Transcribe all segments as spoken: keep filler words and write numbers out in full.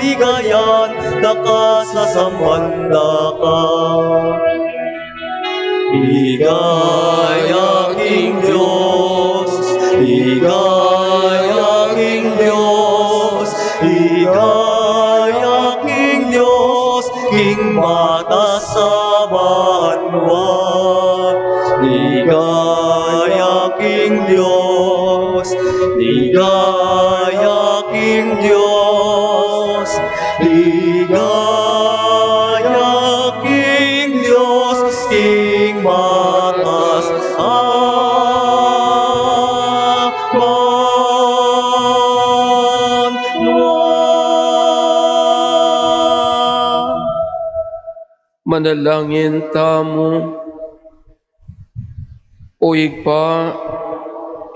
Ligayan da ka, sasamban da ka. Ligaya king Dios, ligaya king Dios, ligaya king Dios, king batas a banua. Ligaya king Dios, ligaya king Dios, ligaya king Dios, king batas a banua. Manalangin tamu. O Ibpa,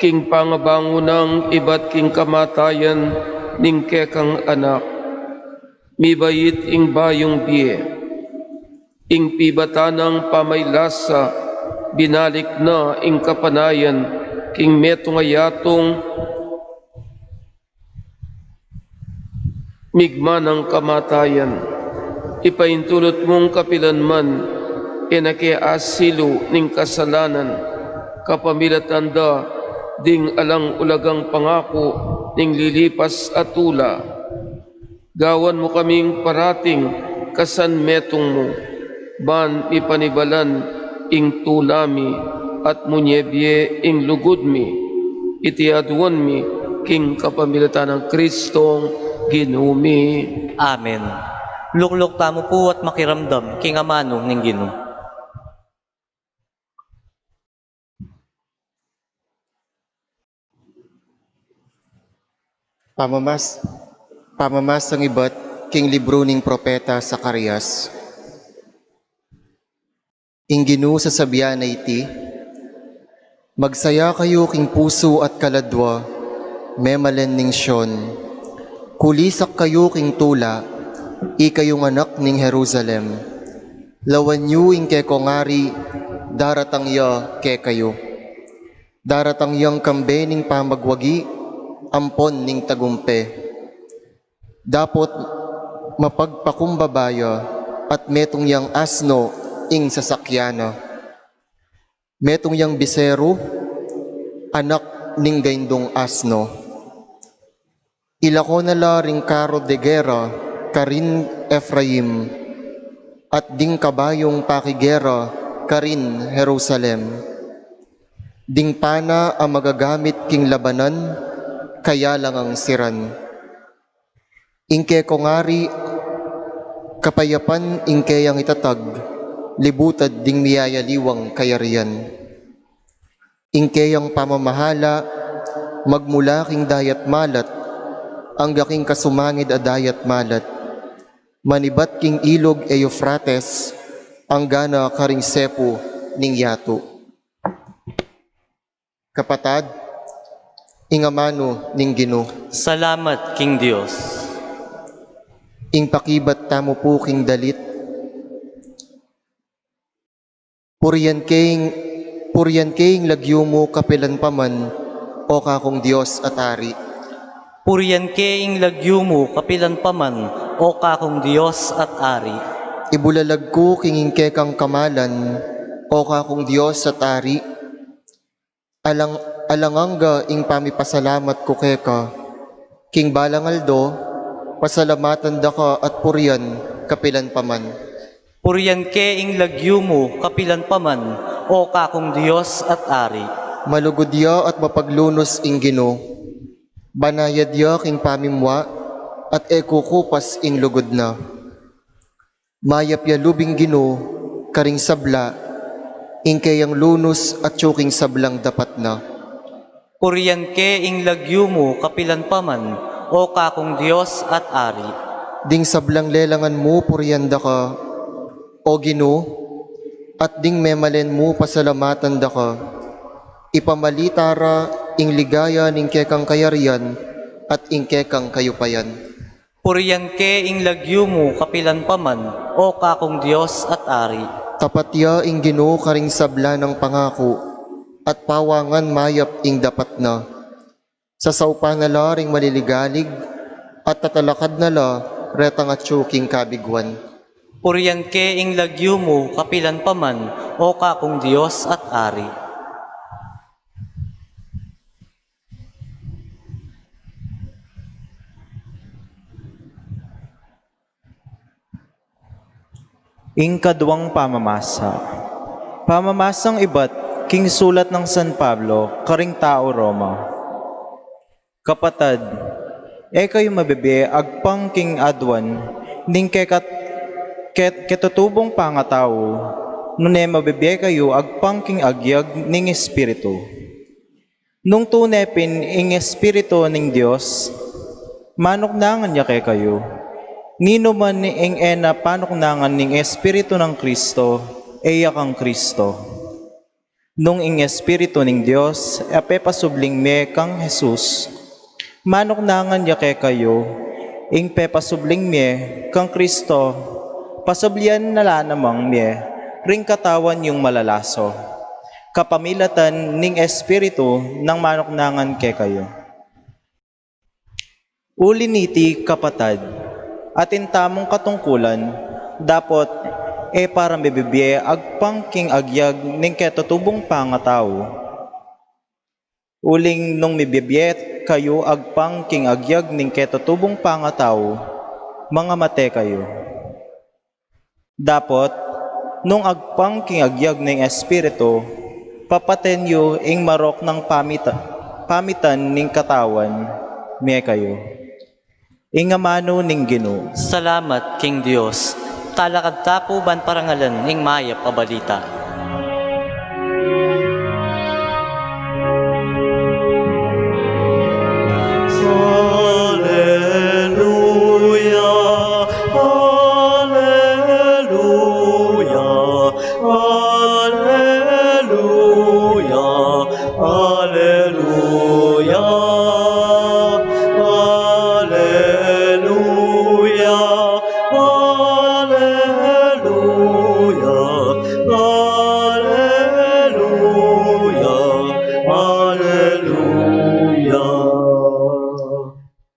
king pangabangun nang ibat king kamatayan ning kekang Anak, mibait ing bayung bie. Ing pibatan nang pamaylasa, binalik na ing kapanayan king metung a yatung migman nang kamatayan. Ipaintulut mung kapilan man, e na ke asilu ning kasalanan, kapamilatan da ding alang ulagang pangaku ning lilipas a tula. Gawan mu kaming parating kasan metung mu, ban mipanibalan ing tula mi, at munie bie ing lugud mi. Iti aduan mi king kapamilatan nang Kristong Ginu mi. Amen. Lukluk tamu pu at makiramdam king amanu ning Ginu. Pamamas-, pamamasang ibat king libru ning propeta Zacarias. Ing Ginu sasabian na iti, magsaya kayu king pusu at kaladua, memalen ning Sion. Kulisak kayu king tula, ikayung anak ning Jerusalem. Lawan yu ing kekong ari, daratang ya kekayu. Daratang yang kambe ning pamagwagi, ampon ning tagumpe. Dapot mapagpakumbaba ya, at metung yang asno ing sasakyan na. Metung yang biseru, anak ning gaindung asno. Ilako na la ring karo de gera karin Efraim, at ding kabayung pakigera karin Jerusalem. Ding pana a magagamit king labanan, kayalangang siran. Ing kekong ari, kapayapan ing keyang itatag, libutad ding miyayaliwang kayarian. Ing keyang pamamahala, magmula king dayat malat, angga king kasumangid a dayat malat, manibat king ilug Eufrates, anggana karing sepu ning yatu. Kapatad, ing amanu ning Ginu. Salamat king Dios. Ing pakibat tamu pu king dalit. Purian ke ing, purian ke ing lagyu mu kapilan pa man, o kakung Dios at Ari. Purian ke ing lagyu mu kapilan pa man, o kakung Dios at Ari. Ibulalag ku king ing kekang kamalan, o kakung Dios at Ari. Alang, alang angga ing pamipasalamat ku keka. King balang aldo, pasalamatan da ka at purian kapilan pa man. Purian ke ing lagyu mu kapilan pa man, o kakung Dios at Ari. Malugud ya at mapaglunus ing Ginu. Banayad ya king pamimua, at e kukupas ing lugud na. Mayap ya lub ing Ginu karing sabla, ing keyang lunus atyu king sablang dapat na. Purian ke ing lagyu mu kapilan pa man, o kakung Dios at Ari. Ding sablang lelangan mu purian da ka, o Ginu, at ding memalen mu pasalamatan da ka. Ipamalita ra ing ligaya ning kekang kayarian at ing kekang kayupayan. Purian ke ing lagyu mu kapilan pa man, o kakung Dios at Ari. Tapat ya ing Ginu karing sabla nang pangaku, at pawangan mayap ing dapat na. Sasaupan na la ring maliligalig, at tatalakad na la Retang atyu king kabiguan. Purian ke ing lagyu mu, kapilan pa man, O kakung Dios at Ari. Ing kaduang pamamasa. Pamamasang ibat king sulat nang San Pablo karing tau Roma. Kapatad, e kayu mabibie agpang king aduan ning kekat-, ket-, ketutubung pangatau, nune mabibie kayu agpang king agyag ning Espiritu. Nung tune pin ing Espiritu ning Dios, manuknangan ya kekayu. Ninuman ing e na panuknangan ning Espiritu nang Kristo, e ya kang Kristo. Nung ing Espiritu ning Dios e pepasubling mie kang Jesus, manuknangan ya kekayu, ing pepasubling mie kang Kristo, pasublian na la namang mie ring katawan yung malalaso, kapamilatan ning Espiritu nang manuknangan kekayu. Uli niti, kapatad, atin tamung katungkulan, dapot e para mibibie agpang king agyag ning ketutubung pangatau. Uling nung mibibie kayu agpang king agyag ning ketutubung pangatau, mangamate kayu. Dapot, nung agpang king agyag ning Espiritu, papaten yu ing marok nang pamita-, pamitan ning katawan, mie kayu. Ing amanu ning Ginu. Salamat king Dios. Talakad ta pu ban parangalan ing mayap a balita. Aleluya, aleluya, aleluya, aleluya, aleluya, aleluya, aleluya.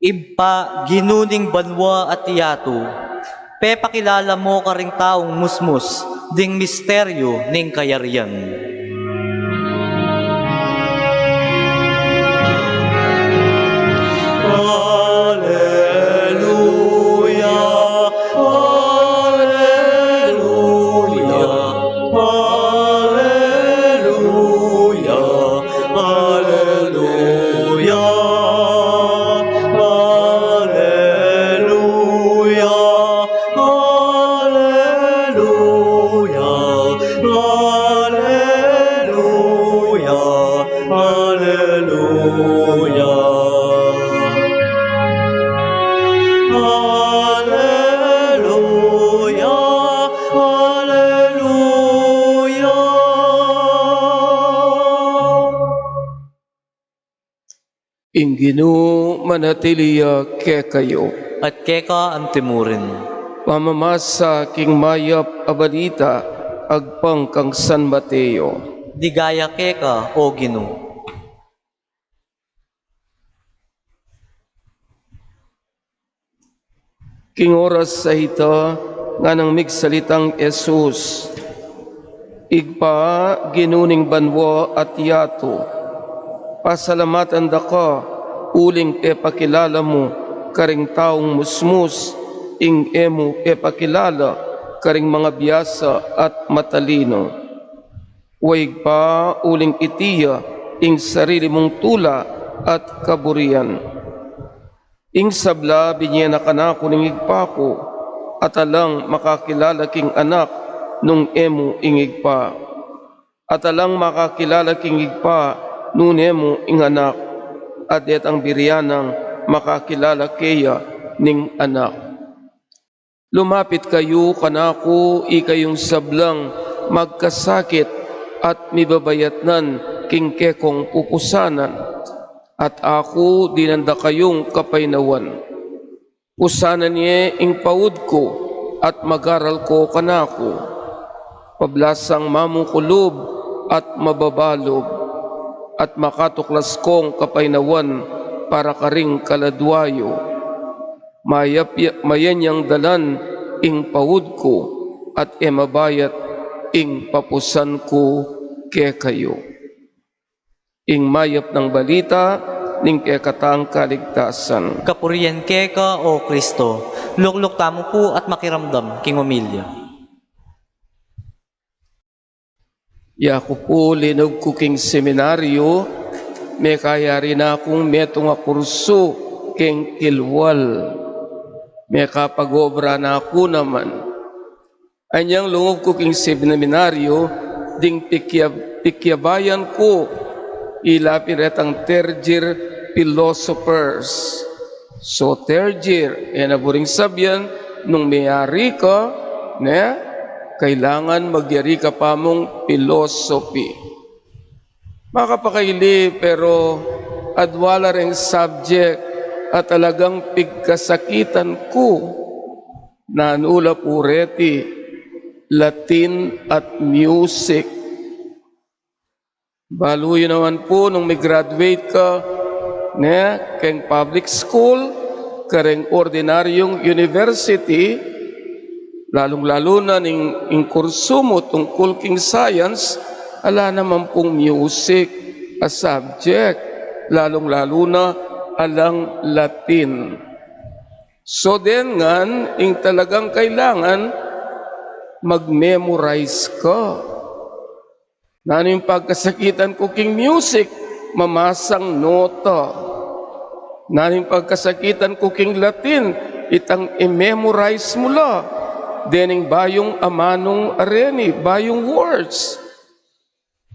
Ibpa, Ginu ning banua at yatu, pepakilala mu karing taung musmus ding misteryu ning kayarian. Aleluya, aleluya, aleluya, aleluya, aleluya, aleluya, aleluya, aleluya. Aleluya, aleluya. Ing Ginu manatili ya kekayu. At keka antimurin. Pamamasa king mayap a balita agpang kang San Mateo. Ligaya keka, O Ginu. King oras a ita, nganang migsalitang Jesus, Ibpa, Ginu ning banua at yatu, pasalamatan da ka uling pepakilala mu karing taung musmus ing e mu pepakilala karing mangabiasa at matalinu. Wa, Ibpa, uling iti ya ing sarili mung tula at kaburian. Ing sabla binie na kanaku ning Ibpa ku, at alang makakilala king Anak nung e mu ing Ibpa. At alang makakilala king Ibpa nune mu ing Anak, at detang birian nang makakilala keya ning Anak. Lumapit kayu kanaku, ikayung sablang magkasakit at mibabayatnan king kekong pupusanan, at aku dinan da kayung kapaynawan. Pusanan ye ing paud ku at mag-aral ko kanaku. Pablasang mamukulub at mababalub, at makatuklas kong kapaynawan para karing kaladua yu. Mayap ya, mayanyang dalan ing paud ku, at e mabayat ing papusan ku kekayu. Ing mayap nang balita ning kekatang kaligtasan. Kapurian keka, O Kristo. Lukluk tamu pu at makiramdam king omilya. Yaku pu linub ku king seminaryo, mekayari na kung metung a kursu king kilwal. Mekapag-obra na ku naman. Anyang lungub ku king seminaryo, ding pikya-, pikyabayan ku, ila pin retang third year philosophers. So, third year, e na buring sabian, nung meyari ka, ne, kailangan magyari ka pa mung philosophy. Makapakaili, pero adwa la reng subject a talagang pigkasakitan ku. Nanu la pu reti, Latin at music. Balu yu naman pu nung mi-graduate ka, ne, keng public school, kareng ordinaryung university, lalung-lalu na ning, ing kursu mu tungkul king science, ala naman pung music a subject, lalung-lalu na alang Latin. So, den ngan, ing talagang kailangan, mag-memorize ka. Nanu ing pagkasakitan ku king music, mamasang nota. Nanu ing pagkasakitan ku king Latin, itang i-memorize mu la dening bayung amanung areni, bayung words.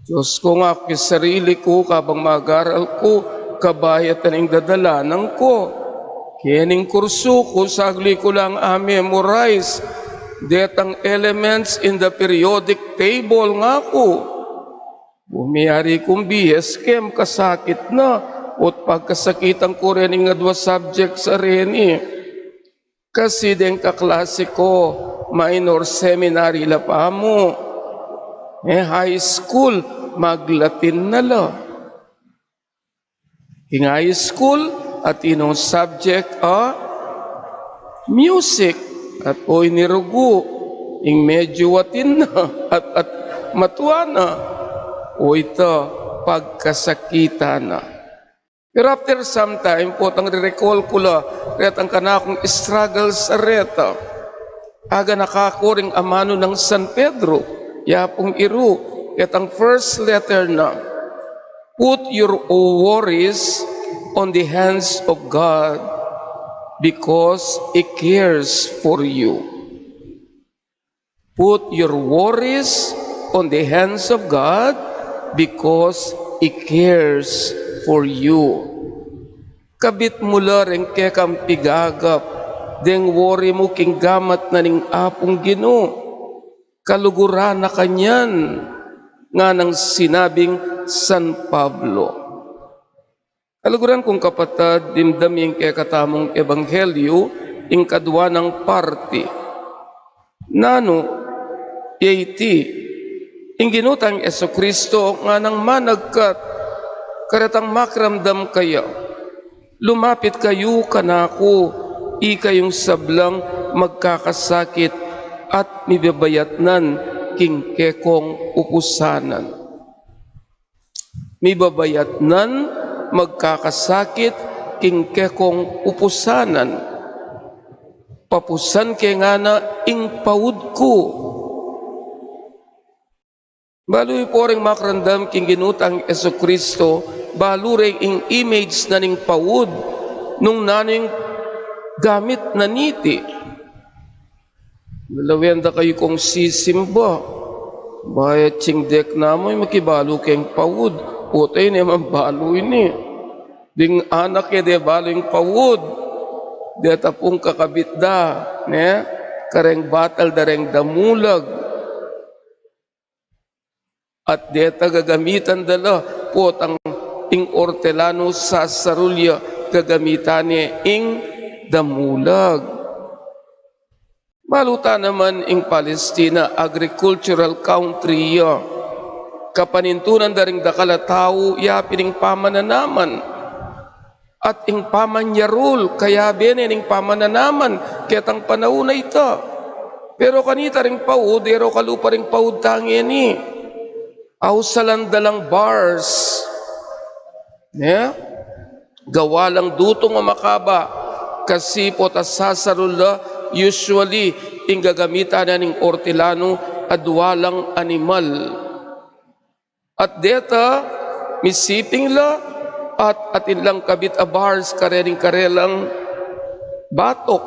Diyos ko, ngaku king sarili ku, kabang mag-aral ku, kabayatan ing dadalanan ku. Kening kursu ku, sagli ku lang a-memorize detang elements in the periodic table, ngaku. Bumiyari kung B S Chem, kasakit na, ot pagkasakitan ku reni ing adwa subjects a reni. Kasi deng kaklase ku, minor seminary la pa mu. E, high school, mag-Latin na la. King high school, atin nung subject a music, at o ini rugu, ing medyu atin na, at, at matua na, o ita pagkasakitan na. Pero after some time, potang re-recall ku la retang kanakung struggles a reta. Aganaka ku ring amanu nang San Pedro, yapung iru, ketang first letter na, "Put your worries on the hands of God because He cares for you." Put your worries on the hands of God because He cares for you. Kabit mu la reng kekang pigagap, deng worry mu king gamat na ning Apung Ginu. Kaluguran na kanyan, nganang sinabing San Pablo. Kaluguran kung kapatad, dimdam ing kekatamung ebanghelyu, ing kadwa nang parti. Nanu, ya iti, ing Ginu tang Jesucristo, nganang managkat, karetang makiramdam kaya, "Lumapit kayu kanaku, ikayung sablang magkakasakit at mibabayatnan king kekong upusanan." Mibabayatnan, magkakasakit, king kekong upusanan. Papusan ke ngana ing paud ku. Balu yu pu reng makiramdam king Ginu tang Jesucristo, balu re ing image na ning paud, nung nanu ing gamit na niti. Lalawen da kayu kung sisimba. Baya chingdek na mu, makibalu keng paud. Pota, e ne man balu ini. Ding anak e de balu ing paud. Deta pung kakabit da, ne? Kareng batal da reng damulag. At deta gagamitan da la, potang ing ortelanu sasarul ya, gagamitan ne ing damulag. Balu ta naman ing Palestina, agricultural country ya. Kapanintunan da ring dakal a tau, ya pin ing pamananaman. At ing pamanyarul, kayabe ne ning pamananaman ketang panaun a ita. Pero kanita ring paud, e ro kalupa ring paud tang ngeni. Ausalan da lang bars. Ne? Gawa lang dutung a makaba, kasi pota sasarul la, usually, ing gagamitan na ning ortilanu, adwa lang animal. At deta, misiping la, at atin lang kabit a bars karening karelang batok.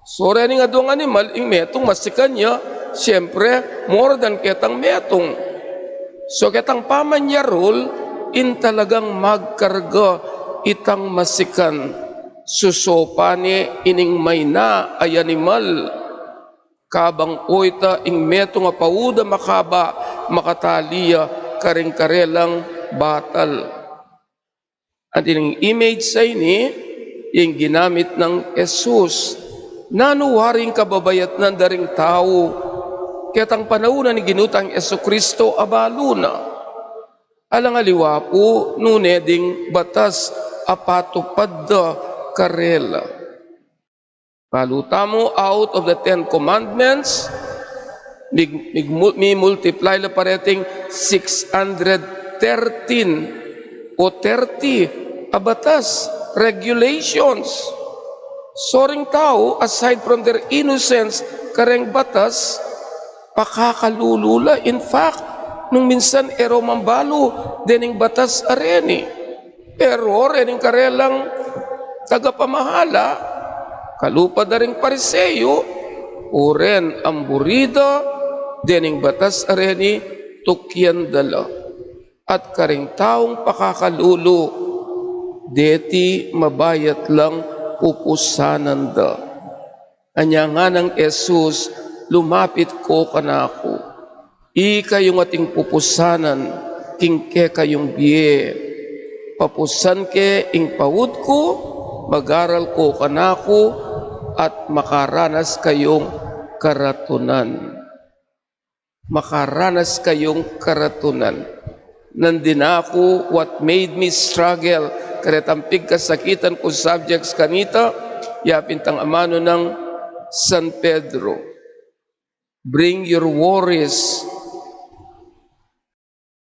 So, rening adwang animal, ing metung masikan ya, siyempre, more than ketang metung. So, ketang pamanyarul, in talagang magkarga itang masikan. Susopa ne ining mayna a animal. Kabang oyta ing metung a paud a makaba, makatali ya karing karelang batal. At ining image a ini, ing ginamit nang Jesus. Nanu wari ing kababayatnan da ring tau ketang panaun a ning Ginu tang Jesucristo? Abalu na. Alang aliwa pu, nune ding batas a patupad da karela. Balu tamu, out of the Ten Commandments, mig-, mig-, mi-multiply la pa reting six hundred thirteen o thirty a batas, regulations. So ring tau, aside from their innocence kareng batas, pakakalulu la. In fact, nung minsan e ro mambalu dening batas a reni. Pero rening karelang tagapamahala, kalupa da ring Pariseo, uren amburi da dening batas a reni, tukian da la. At karing taung pakakalulu, deti mabayat lang pupusanan da. Anya nganang Jesus, "Lumapit ko kanaku, ikayung ating pupusanan king kekayung bie. Papusan ke ing paud ku, magaral ko kanaku, at makaranas kayung karatunan." Makaranas kayung karatunan. Nandin aku, what made me struggle karetang pigkasakitan kung subjects kanita, yapin tang amanu nang San Pedro. Bring your worries.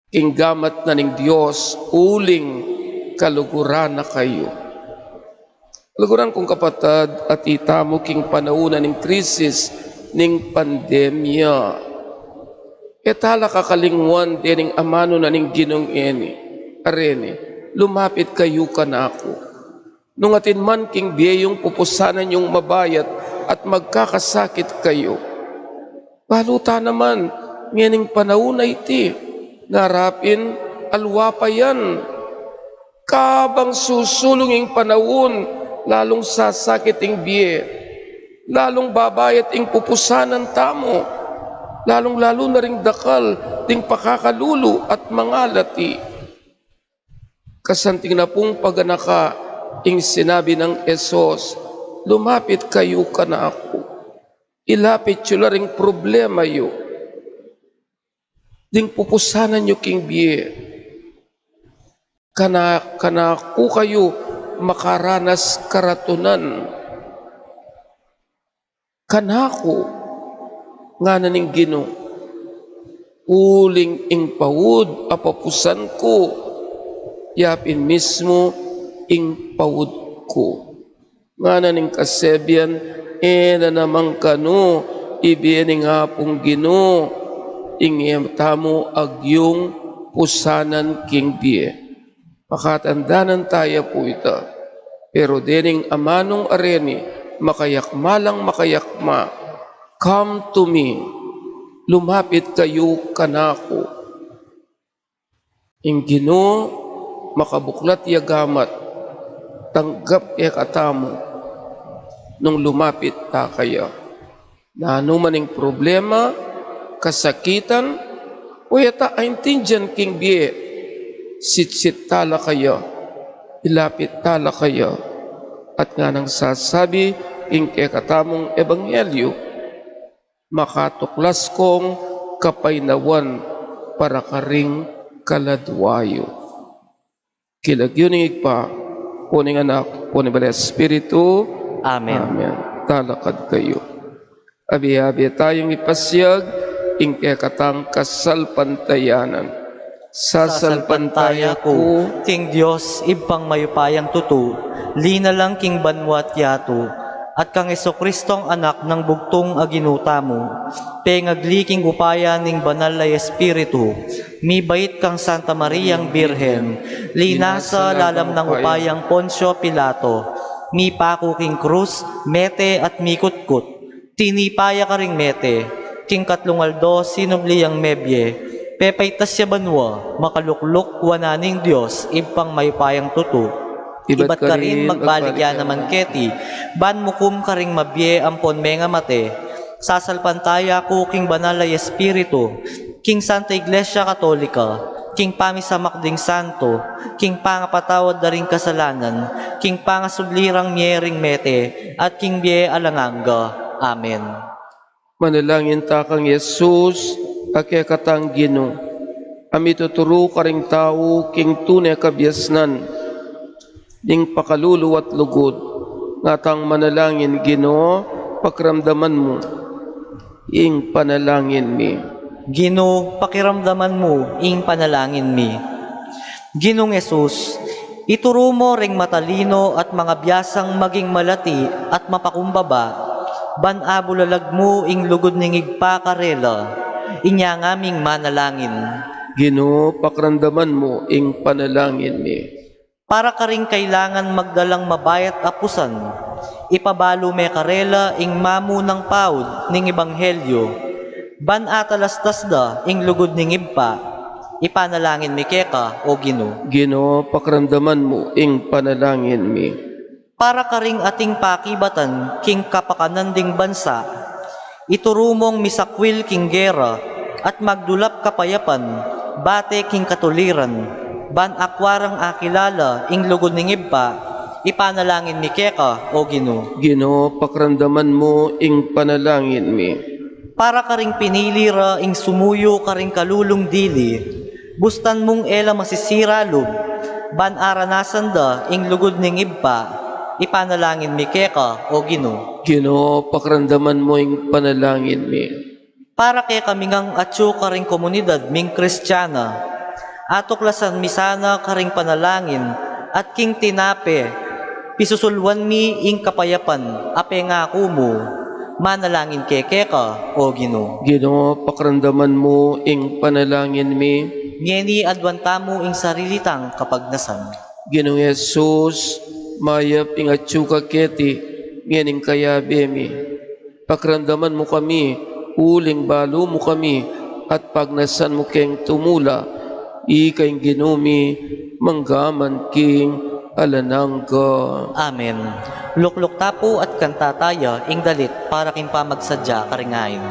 King gamat na ning Dios, uling kaluguran na kayu. Kaluguran kung kapatad, atin tamu king panaun na ning krisis ning pandemya. E tala kakalingwan dening amanu na ning Ginung eni, a reni, "Lumapit kayu kanaku. Nung atin man king bie yung pupusanan yung mabayat at magkakasakit kayu." Balu ta naman, ngening panaun a iti, narapin aliwa pa yan. Kabang susulung ing panaun, lalung sasakit ing bie, lalung babayat ing pupusanan tamu, lalung-lalu na ring dakal ding pakakalulu at mangalati. Kasanting na pung paganaka, ing sinabi nang Jesus, "Lumapit kayu kanaku." Ilapit yu la ring problema yu, ding pupusanan yu king bie. Kana-, kanaku kayu makaranas karatunan. Kanaku, ngana ning Ginu, uling ing paud a papusan ku, yapin mismu ing paud ku. Ngana ning kasebian, e na naman kanu ibie ning Apung Ginu ing e tamu agyung pusanan king bie. Pakatandanan taya pu ita. Pero dening amanung areni, makayakma lang makayakma, "Come to me, lumapit kayu kanaku." Ing Ginu makabuklat ya gamat, tanggap kekatamu nung lumapit ta kaya. Nanu man ing problema, kasakitan, o yata aintindian king bie, sitsit tala kaya, ilapit tala kaya, at nganang sasabi ing kekatamung ebanghelyu, "Makatuklas kong kapaynawan para karing kaladwa yu." King lagyu ning Ibpa, Ampo ning Anak, ampo ning Banal a Espiritu. Amen. Amen. Talakad kayu. Abi-abi tayung ipasiag ing kekatang kasalpantayanan. Sasalpantaya ku king Dios, Ibpang mayupayang tutu, linalang king banua at yatu, at kang Jesucristong Anak nang bugtung a Ginu tamu, pengagli king upaya ning Banal a Espiritu, mibait kang Santa Mariang Birhen, linasa lalam nang upayang Poncio Pilato, mipaku king krus, mete at mikutkut, tinipa ya karing mete, king katlung aldo sinubli yang mebie, pepaitas ya banua, makalukluk wanan ning Dios, Ibpang mayupayang tutu. Ibat karin magbalik ya naman keti, ban mukum karing mabie ampon mengamate. Sasalpantaya ku king Banal a Espiritu, king Santa Iglesia Katolika, king pamisamak ding santo, king pangapatawad da ring kasalanan, king pangasubli rang mie ring mete, at king bie alang angga. Amen. Manalangin ta kang Jesus a kekatang Ginu, a mituturu karing tau king tune kabiasnan ning pakalulu at lugud. Ngatang manalangin, Ginu, pakiramdaman mu ing panalangin mi. Ginu, pakiramdaman mu ing panalangin mi. Ginung Jesus, ituru mo ring matalino at mangabiasang maging malati at mapakumbaba, ban abulalag mu ing lugud ning Ibpa karela. Inya ngaming manalangin. Ginu, pakiramdaman mu ing panalangin mi. Para karing kailangan magdalang mabayat a pusan, ipabalu me karela ing mamunang paud ning ebanghelyo, ban atalastas da ing lugud ning Ibpa. Ipanalangin mi keka, O Ginu. Ginu, pakiramdaman mu ing panalangin mi. Para karing ating pakibatan king kapakanan ding bansa, ituru mong misakwil king gera at magdulap kapayapan, bate king katuliran, ban akua rang akilala ing lugud ning Ibpa. Ipanalangin mi keka, O Ginu. Ginu, pakiramdaman mu ing panalangin mi. Para karing pinili ra ing sumuyu karing kalulung dili, bustan mung e la masisira lub, ban aranasan da ing lugud ning Ibpa. Ipanalangin mi keka, O Ginu. Ginu, pakiramdaman mu ing panalangin mi. Para kekami ngang atyu karing komunidad ming Kristiana, atuklasan mi sana karing panalangin at king tinape, pisusuluan mi ing kapayapan a pengaku mu. Manalangin kami keka, O Ginu. Ginu, pakiramdaman mu ing panalangin mi. Ngeni aduan tamu ing sarili tang kapagnasan. Ginung Jesus, mayap ing atyu ka keti, ngening kayabe mi. Pakiramdaman mu kami, uling balu mu kami, at pagnasan mu keng tumula, ika ing Ginu mi, mangga man king alang angga. Amen. Lukluk ta pu at kanta taya ing dalit para king pamagsadya karing ain.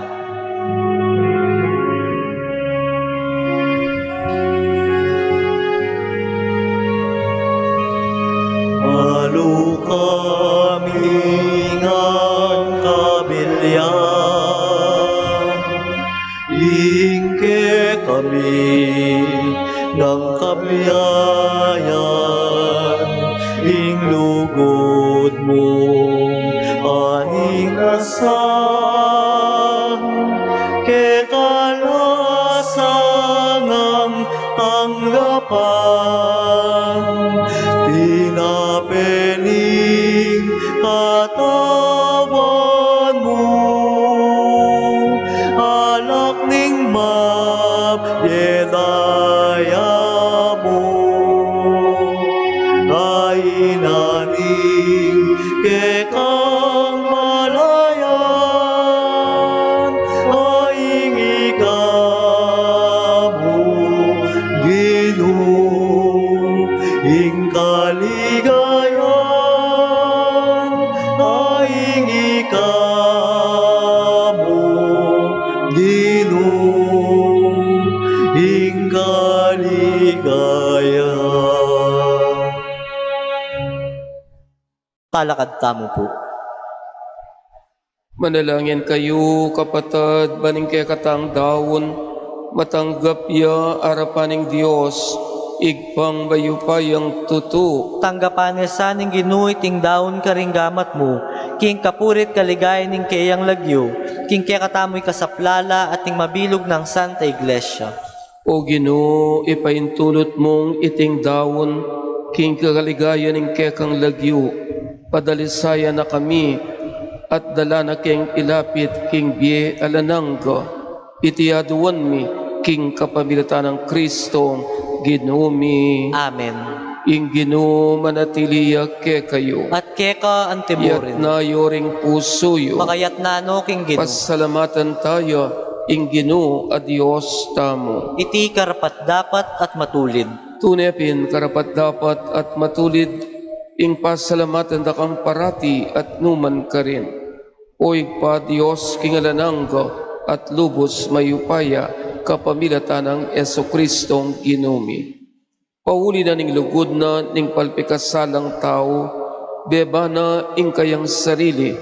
Balu kami ngan kabilyan, ing kekami ngan kabiayan, ing lugud mu aning asan, keka la sanang tanggapan, tinape ning katawan mu, alak ning mabie daya mu, kainan ing kekang malayan, aing ika mu, Ginu, ing kaligayan, aing ika mu, Ginu, ing kaligayan. Talakad tamu pu. Manalangin kayu, kapatad, ban ing kekatang daun matanggap ya arapan ning Dios, Ibpang mayupayang tutu. Tanggapan ne sa ning Ginu iting daun karing gamat mu, king kapurian at kaligayan ning keyang lagyu, king kekatamu ikasaplala at ning mabilug nang Santa Iglesia. O Ginu, ipaintulut mung iting daun king kaligayan ning kekang lagyu, padalisayan na kami, at dala na keng ilapit king bie alang angga. Iti aduan mi king kapamilatan nang Kristong Ginu mi. Amen. Ing Ginu manatili ya kekayu. At keka antimurin. Iyatas yu ring pusu yu. Makayatas no king Ginu. Pasalamatan taya ing Ginu a Dios tamu. Iti karapat-dapat at matulid. Tune pin karapat-dapat at matulid ing pasalamatan da kang parati at nukarin man. O Ibpa, Dios king alang angga at lubus mayupaya, kapamilatan nang Jesucristong Ginu mi. Pauli na ning lugud na ning palpikasalang tau, beba na ing kayang sarili,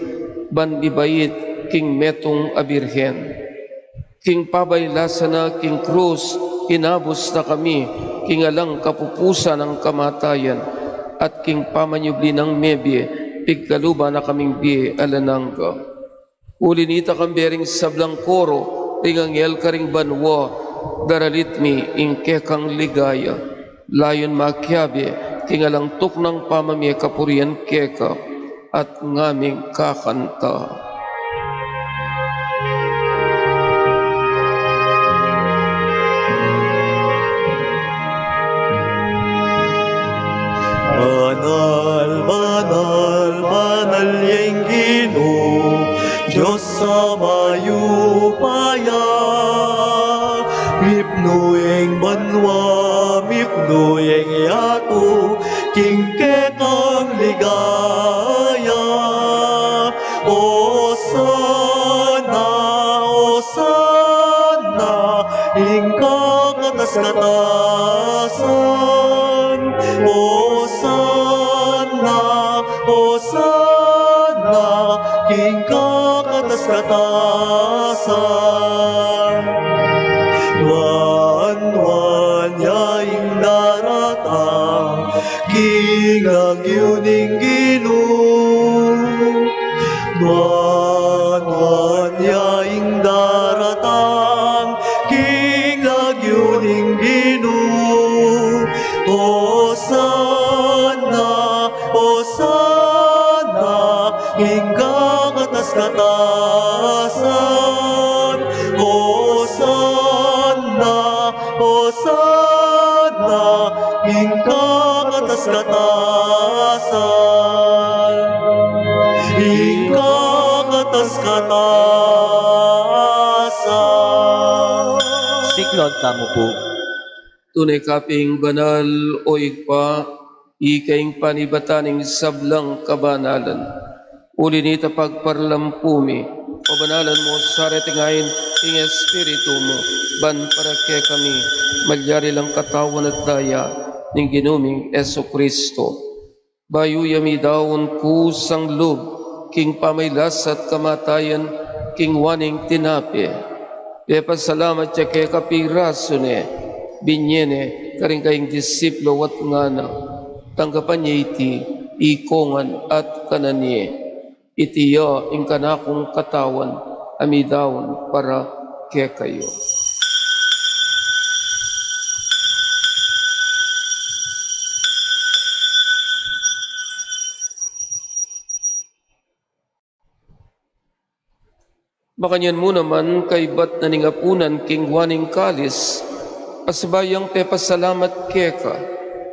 ban mibait king metung a birhen. King pamailasan na king krus, kinabus na kami king alang kapupusan nang kamatayan, at king pamanyubli nang mebie, pigkaluban na kaming bie alang angga. Uli nita, kambe ring sablang koro ring anghel karing banua, daralit mi ing kekang ligaya. Layun makiabe king alang tuknang pamamie kapurian keka, at ngaming kakanta. Banal, banal, banal ya ing Ginu, Dios a mayupaya. Mipnu ya ing banua, mipnu ya ing yatu, king kekang ligaya. Osana, Osana, ing kakatas-katasan. Osana, Osana, king kakatas-katasan. Nuan, nuan ya ing daratang king lagyu ning Ginu. Nuan, nuan ya ing daratang king lagyu ning Ginu. Osana, Osana, king kakatas-katasan. Osana, Osana, king kakatas-katasan. King kakatas-katasan. Siklaud tamu pu. Tune ka pin banal, o Ibpa, ika ing panibatan ning sablang kabanalan. Uli nita pagparalampu mi, pabanalan mu sa reting ain ing Espiritu mu, ban para kekami malyari lang katawan at daya ning Ginu ming Jesucristo. Bayu ya midaun kusang lub king pamailas at kamatayan, king waning tinape, pepasalamat ya keka, pirasu ne, binye ne karing kayang disipulu at ngana. Tanggapan ye iti ikongan at kanan ye. Iti ya ing kanakung katawan a midaun para kekayu. Makanyan mu naman kaybat na ning apunan king waning kalis, a sabay yang pepasalamat keka,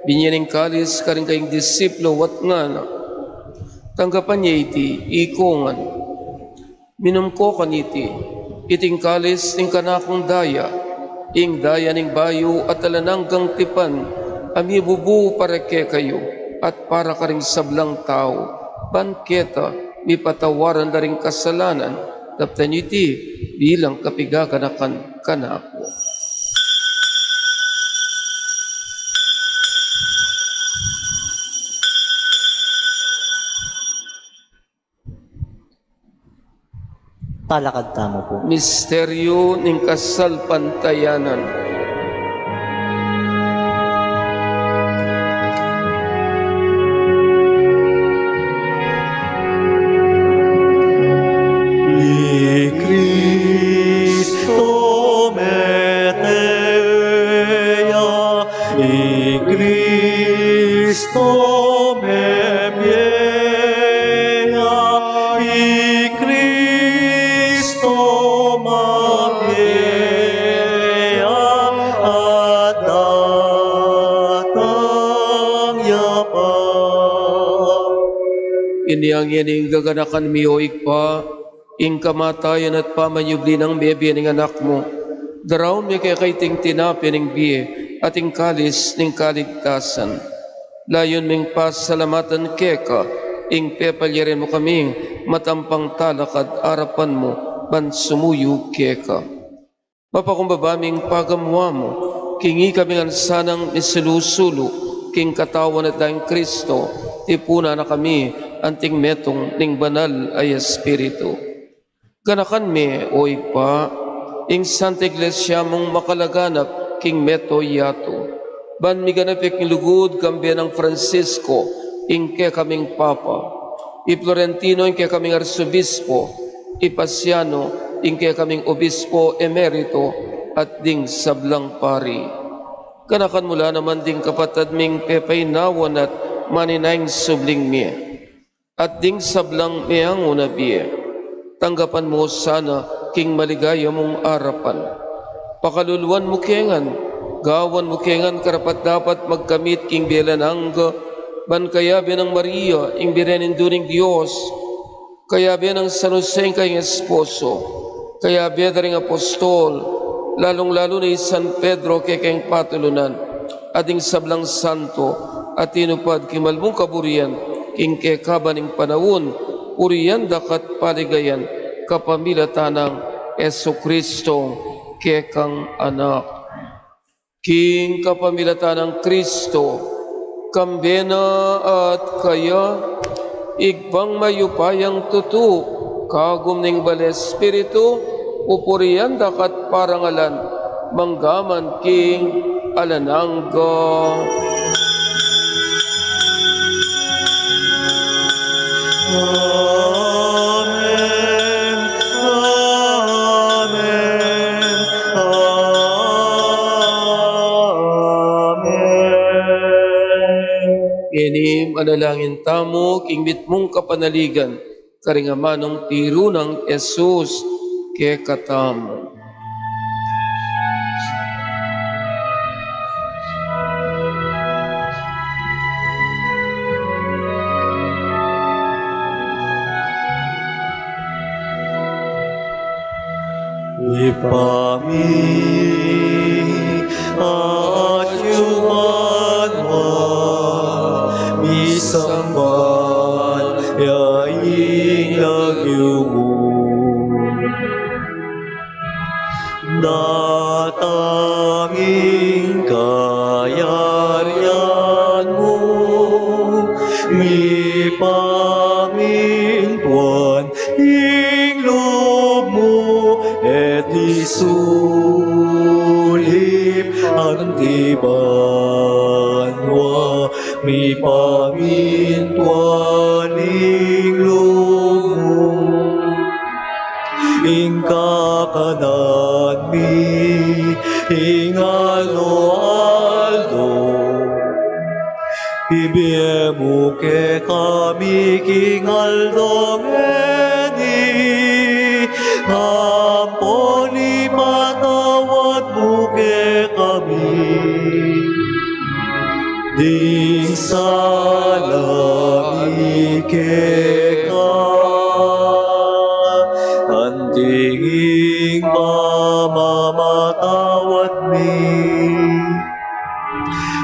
binye ne ing kalis karing kayang disipulu at ngana. Tanggapan ye iti ikongan. Minum ko kaniti, iti ing kalis ning kanakung daya, ing daya ning bayu at alang anggang tipan, a mibubu para kekayu at para karing sablang tau, ban keta mipatawaran la ring kasalanan. Daptan yu iti bilang kapigaganakan kanaku. Talakad tamu pu. Misteryu ning kasalpantayanan. I Kristo mete ya, i Kristo mebie ya, i Kristo mabie ya, at datang ya pa. Inya ngeni gaganakan mi, o Ibpa, ing kamatayan at pamanyubli nang mebie ning Anak mu. Daraun mi keka iting tinape ning bie at ing kalis ning kaligtasan. Layun ming pasalamatan keka ing pepalyarin mu kaming matampang talakad arapan mu ban sumuyu keka. Mapakumbaba ming pagamuan mu king ikami ngan sanang misulu-sulu king Katawan at Daya nang Kristo, tipunan na kami anting metung ning Banal a Espiritu. Ganakan me, o Ibpa, ing Santa Iglesia mung makalaganap king mabilug a yatu, ban miganap ya king lugud kambe nang Francisco, ing kekaming Papa, i Florentino, ing kekaming Arsobispo, i Paciano, ing kekaming Obispo Emerito, at ding sablang pari. Ganakan mu la naman ding kapatad ming pepaynawan at maninayang subling mie, at ding sablang meangu na bie. Tanggapan mu sana king maligaya mung arapan. Pakaluluan mu ke ngan, gawan mu ke ngan karapat-dapat magkamit king bie alang angga, ban kayabe nang Maria, ing Birhen Indu ning Dios, kayabe nang San Jose, ing kayang esposo, kayabe da ring apostol, lalung-lalu na i San Pedro, kekeng patulunan, at ding sablang santo a tinupad king malmung kaburian king kekaban ning panaun, purian da ka at paligayan kapamilatan nang Jesucristo, kekang Anak. King kapamilatan nang Kristo, kambe na at kaya, Ibpang mayupayang tutu, kagum ning Banal a Espiritu, pupurian da ka at parangalan, mangga man king alang angga. Amen. Amen. Amen. Ngeni manalangin tamu king mitmung kapanaligan karing amanung tiru nang Jesus kekatamu. Ibpa mi, atsu ka banua, misamban ya ing lagyu mu. Datang ing kayarian mu, mipamintuan ing lub mu, eti sulip anti banua, mipamintuan ing lub mu. Ing kakanan mi king aldo-aldo, ibie mu kekami king aldo ngeni, ampon ipatawad mu kekami ding sala mi keka, anti ing pamamatawad mi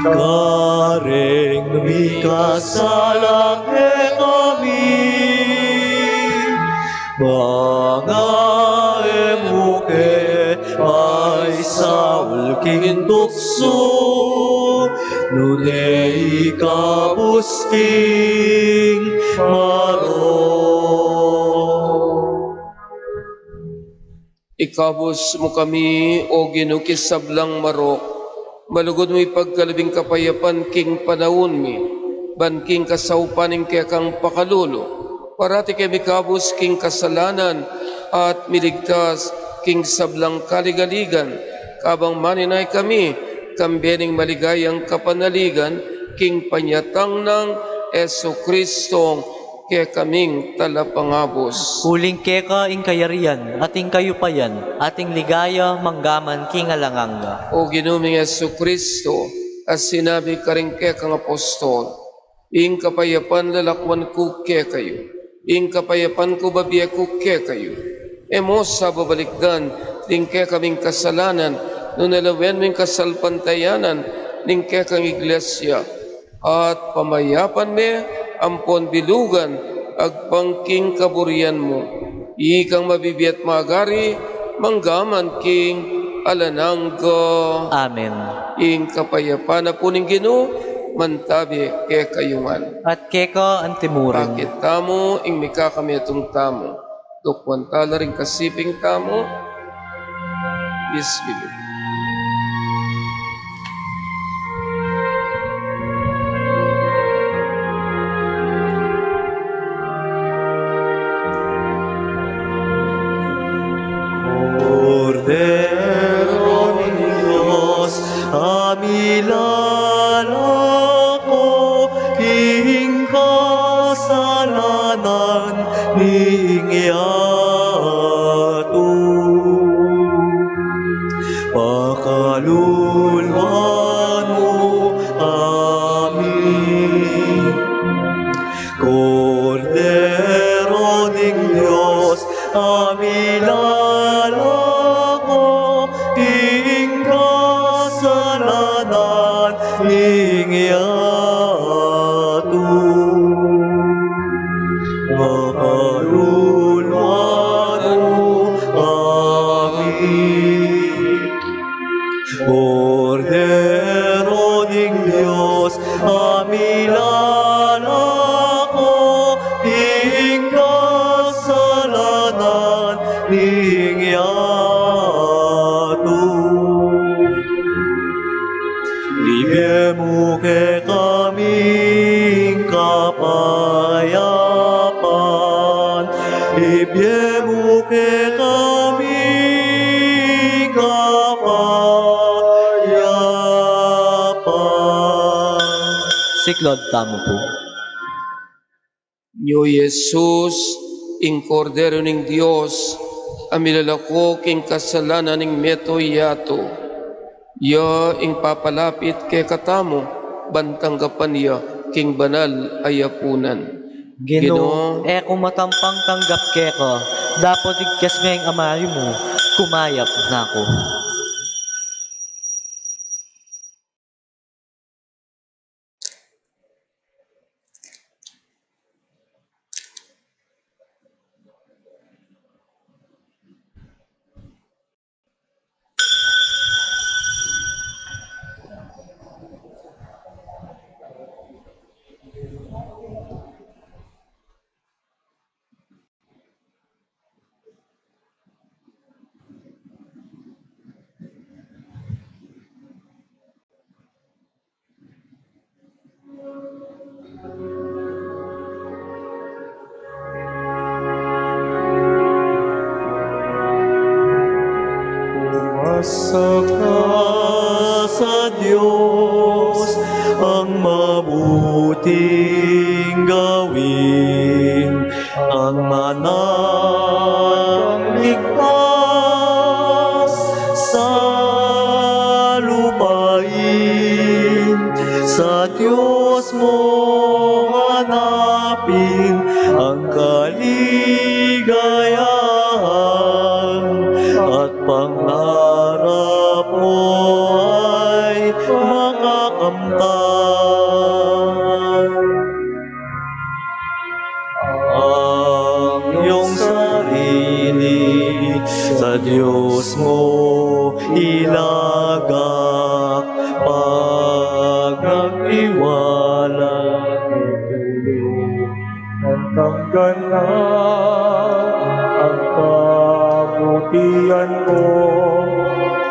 kareng mikasala kekami. Manga e mu ke paisaul king tuksu, nune ikabus king marok. Ikabus mu kami, O Ginu, king sablang marok, malugud mu ipagkalub ing kapayapan king panaun mi, ban king kasaupan ning kekang pakalulu, parati ke mikabus king kasalanan, at miligtas king sablang kaligaligan, kabang maninaya kami, kambe ning maligayang kapanaligan, king panyatang nang Jesucristong kekaming Talapangabus. Uling keka ing kayarian, at ing kayupayan, at ing ligaya, manggaman king alang angga. O Ginu ming Jesucristo, a sinabi karing kekang apostol, Ing kapayapan lalakwan ku kekayu, ing kapayapan ku bibie ku kekayu. E mu sa babalikdan ding kekaming kasalanan, nune lawen mu ing kasalpantayanan ning kekang Iglesia, at pamayapan me ampon bilugan agpang king kaburian mu. Ikang mabibie at magari, manggaman king alang angga. Amen. Ing kapayapan na pu ning Ginu, mantabi kekayu ngan. At keka antimurin. Pakit tamu ing mikakametung tamu. Dukuan tala ring kasiping tamu. Bismillah. Kordero ning Dios, a milalako king kasalanan ning yatu. Pakaluluan mu kami. Kordero ning Dios, a milalako king kasalanan ning yatu. Pakaluluan mu kami. Kordero ning Dios, a milalako king kasalanan ning yatu. Ibie mu kekami ing kapayapan. Ibie mu kekami ing kapayapan. Siklaud tamu pu. Nyo Jesus, ing Kordero ning Dios, a milalako king kasalanan ning meto yatu. Ya ing papalapit kekatamu, ban tanggapan ya king banal a yapunan. Ginu, Ginu, e ku matampang tanggap keka, dapot igkas me ing amayu mu, kumayap na ku. Umasaka sa Dios ang mabuting gawin, ang manangang ligtas sa lupain. Sa Dios mo hanapin ang kaligayahan, at pangarap mo ay makakamtan. Ang iyong sarili sa Dios mo ilaga, pagkatiwala ng tanggapan, ang kabutihan mo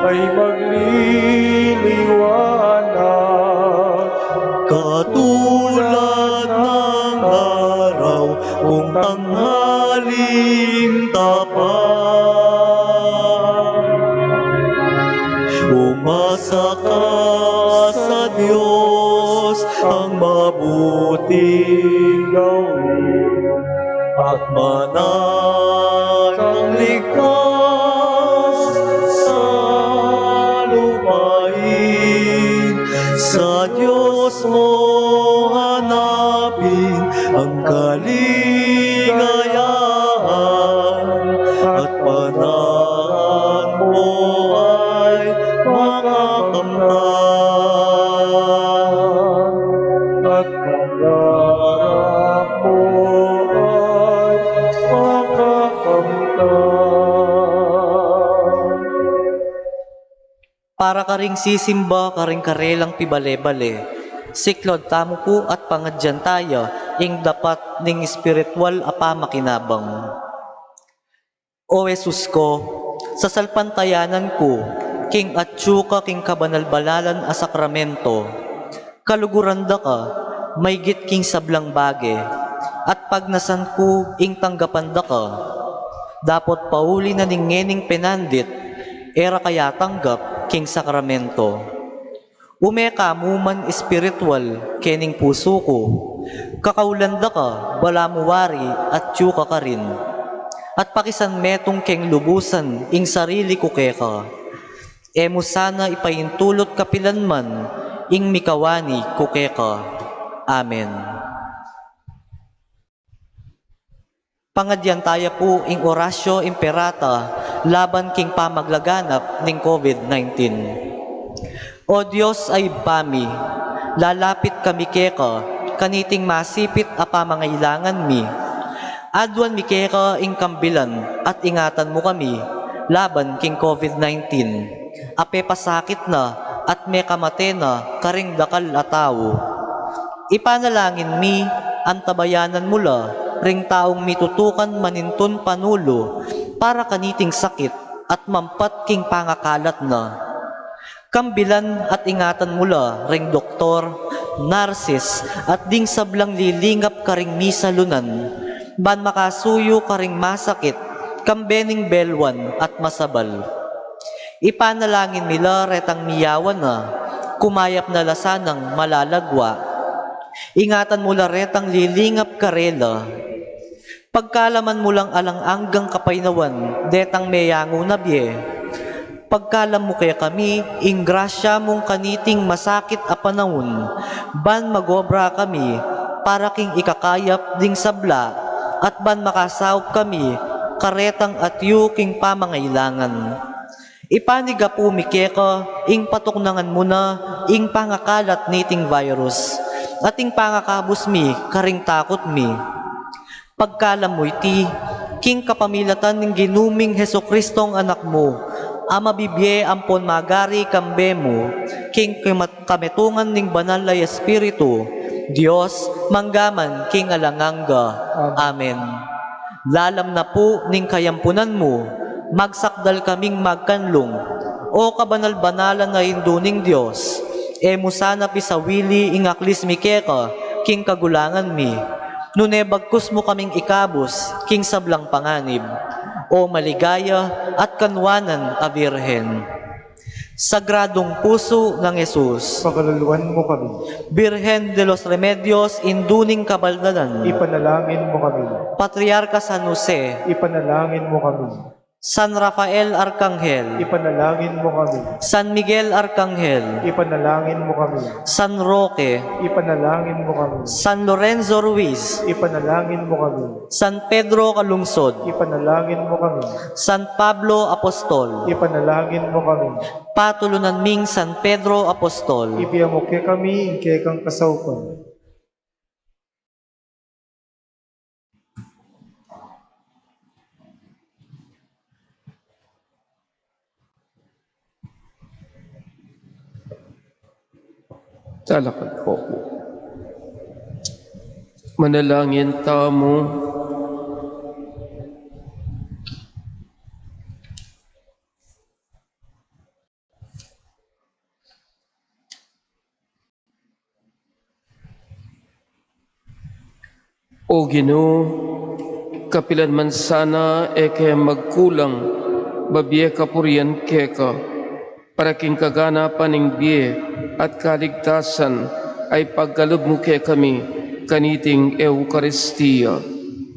ay magliliwanag. Katulad ng araw kung tanghaling tapat. Tinggawi at manatang ligtas sa lupain, sa Diyos mo hanapin ang kaligayahan at panahon mo ay makakamtan. At pangarap mo ay makakamtan. Para karing sisimba karing karelang pibale-bale, siklaud tamu pu at pangadyan taya ing dapat ning espiritual a pamakinabang. O Jesus ko, sasalpantayanan ku king atyu ka king kabanal-banalan a sakramento. Kaluguran da ka maygit king sablang bage, at pagnasan ku ing tanggapan da ka. Dapot pauli na ning ngening penandit, e ra ka yatanggap king sakramento. Ume ka mu man espiritual kening pusu ku. Kakaulan da ka, balamu wari atyu ka karin. At pakisanmetung keng lubusan ing sarili ku keka. E mu sana ipaintulut kapilan man ing mikawani ku keka. Amen. Pangadyan taya pu ing Oratio Imperata laban king pamaglaganap ning COVID nineteen. O Dios a Ibpa mi, lalapit kami keka kaniting masipit a pamangailangan mi. Aduan mi keka ing kambilan at ingatan mu kami laban king COVID nineteen a pepasakit na at mekamate na karing dakal a tau. Ipanalangin mi, antabayanan mu la ring taung mitutukan manintun panulu para kaniting sakit at mampat king pangakalat na. Kambilan at ingatan mu la ring doktor, narsis, at ding sablang lilingap karing misalunan, ban makasuyu karing masakit, kambe ning belwan at masabal. Ipanalangin mi la retang miyawan na, kumayap na la sanang malalagwa. Ingatan mu la retang lilingap karela. Pagkaluban mu lang alang anggang kapaynawan detang meyangu na bie. Pagkaluban mu kekami ing grasya mung kaniting masakit a panaun, ban magobra kami para king ikakayap ding sabla, at ban makasaup kami karetang atyu king pamangailangan. Ipanigapu mi keka ing patuknangan mu na ing pangakalat niting virus, at ing pangakabus mi karing takut mi. Pagkaluban mu iti, king kapamilatan ning Ginu ming Jesucristong Anak mu, a mabibie ampon magari kambe mu, king kamat-, kametungan ning Banal a Espiritu, Dios, mangga man king alang angga. Amen. Lalam na pu ning kayampunan mu, magsakdal kaming magkanlung. O kabanal-banalan a Indu ning Dios, e mu sana pisawili ing aklis mi keka king kagulangan mi, nune bagkus mu kaming ikabus king sablang panganib. O maligaya at kanwanan a Birhen. Sagradong Pusu nang Jesus. Pakaluluan mu kami. Birhen de los Remedios, Indu ning Kabaldanan. Ipanalangin mu kami. Patriarka San Jose. Ipanalangin mu kami. San Rafael Arkanghel. Ipanalangin mu kami. San Miguel Arkanghel. Ipanalangin mu kami. San Roque. Ipanalangin mu kami. San Lorenzo Ruiz. Ipanalangin mu kami. San Pedro Calungsod. Ipanalangin mu kami. San Pablo Apostol. Ipanalangin mu kami. Patulunan ming San Pedro Apostol. Ibie mu kekami ing kekang kasaupan. Talakad po. Manalangin tamu. O Ginu, kapilan man sana e ke magkulang babie kapurian keka, para king kaganapan ning bie at kaligtasan a ipagkalub mu kekami, kaniting Eukaristia.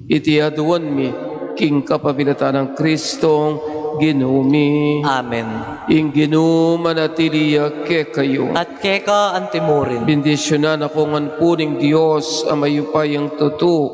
Iti aduan mi king kapamilatan nang Kristong Ginu mi. Amen. Ing Ginu manatili ya kekayu. At keka antimurin. Bendisyunan na kayu ngan pu ning Dios a mayupayang tutu,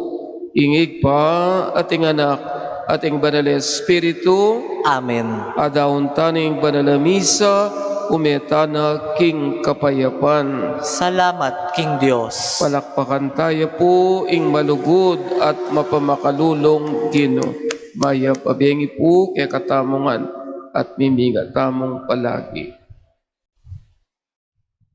ing Ibpa, at ing Anak, at ing Banal a Espiritu. Amen. Adaun ta ning banal a misa, ume tana king kapayapan. Salamat king Dios. Palakpakan taya pu ing malugud at mapamakalulung Ginu. Mayap a bengi pu kekatamu ngan at mimingat tamung palagi.